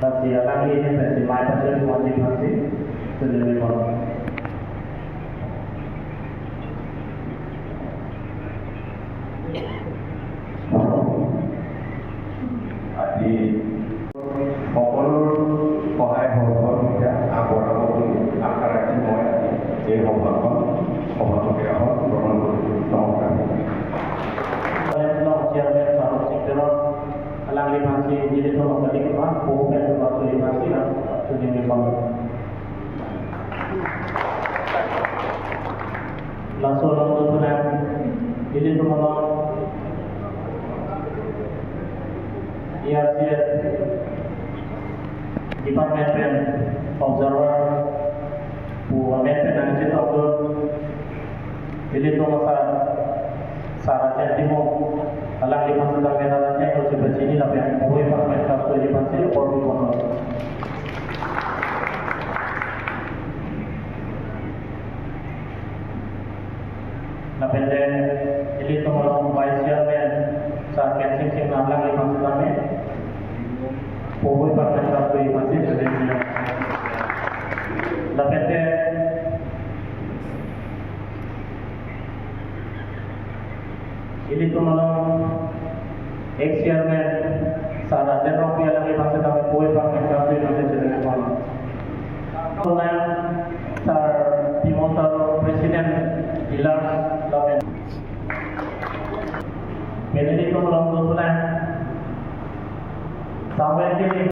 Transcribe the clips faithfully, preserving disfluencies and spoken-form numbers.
Lasi alangli pen si mai pachari wajib aphansi, sejak ini. আজি সকলোৰ সহায় সহযোগিতা আগবঢ়াব বুলি আশা ৰাখি মই আজি এই সভাখন, সভাপতিৰ আসন গ্ৰহণ কৰিছোঁ। নমস্কাৰ। Chairman Sarok Singh Teron, alangli aphansi nelitum kali kema, po pen pachari aphansi, sejak ini. Laso along dothulang, nelitum along E R C S department pen observer pu amen pen nangchetongdun, nelitum asar, Sir Rajen Timung, alangli aphan setame nangchetong chepachini lapen po pen pachari aphansi apor pibomlo. Lapen te nelitum along Vice Chairman Sir Kensing Singnar, alangli aphan setame po pen pachari aphansi chetongdun. Lapen te nelitum along Ex-chairman Sir Rajen Rongpi, alangli aphan setame po pen pachari aphansi chetongdun. Tunang Sir Timothy, President, Dealers, lapen pen nelitum along dothulang Samuel Kiling.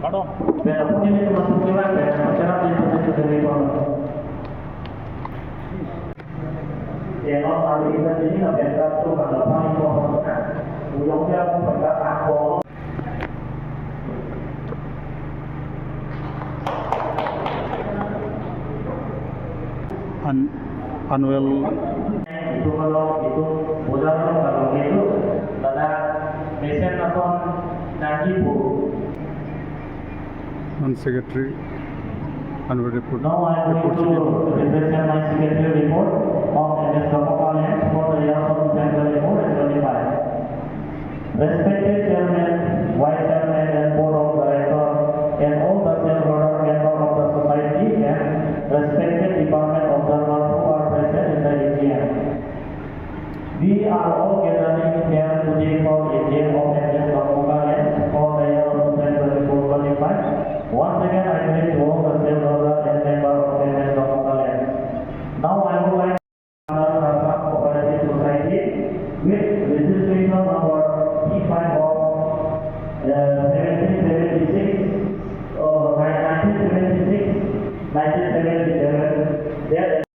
Pardon. Pen apuni nelitum masuk lima, pen pachari aphansi chetongdun. Eno hari kita sini na pentas tu kalau paling pokoknya, ujungnya aku pentas aku. An-, annual. Itu kalau itu modal kalau itu, karena mesen lason nangji pu. And secretary, annual report. Now I am going to represent my secretary report of M S Ramoka Land for the years of twenty twenty-four and twenty-five. Respected Chairman, Vice Chairman and Board of Director and all the shareholder member of the society and respected department observer who are present in the A G M. We are all gathering here today for A G M of M S Ramoka Land for the year of twenty twenty-four twenty-five. Once again, I greet to all the shareholder and member of M S Ramoka Land. Now I would like to Assam Cooperative Society with registration number P five of, uh, seventeen seventy-six, uh, nineteen seventy-six, nineteen seventy-seven. There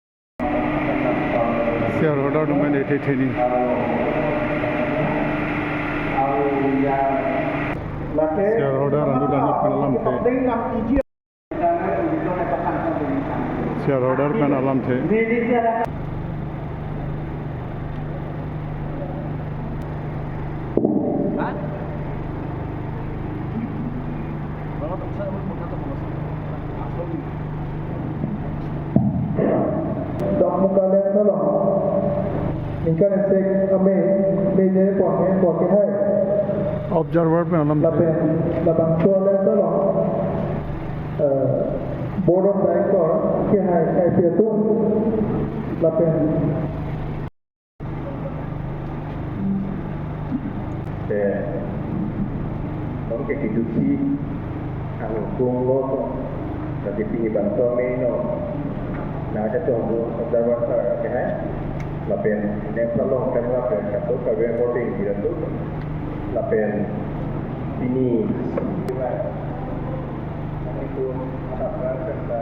Shareholder atum pen ethe theni. Shareholder atum pen alam the. Shareholder pen alamthe. Dongmukak Lands along ningkan isi amei, mei je pon, pon kehai. Observer pen alamthe. Lapen, labangso Lands along, eh, Board of Director kehai, kehai pi atum. Lapen Te, non ke kidusi, ang kung lo to, tapi pini bangso amei non, nangchetong do observer sir, ke hai, lapen, nem salong tem lapen, kato kawe boarding, tidak tu, lapen, pini, itu, apa, serta,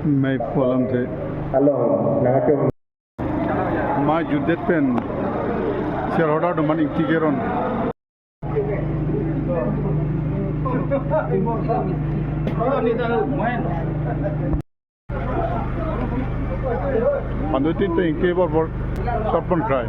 Mei pu alamthe. Along, nangchetong. Mei jutdet pen shareholder atum aphan ingti keron. Pandutin te ingti bor bor short pon krai.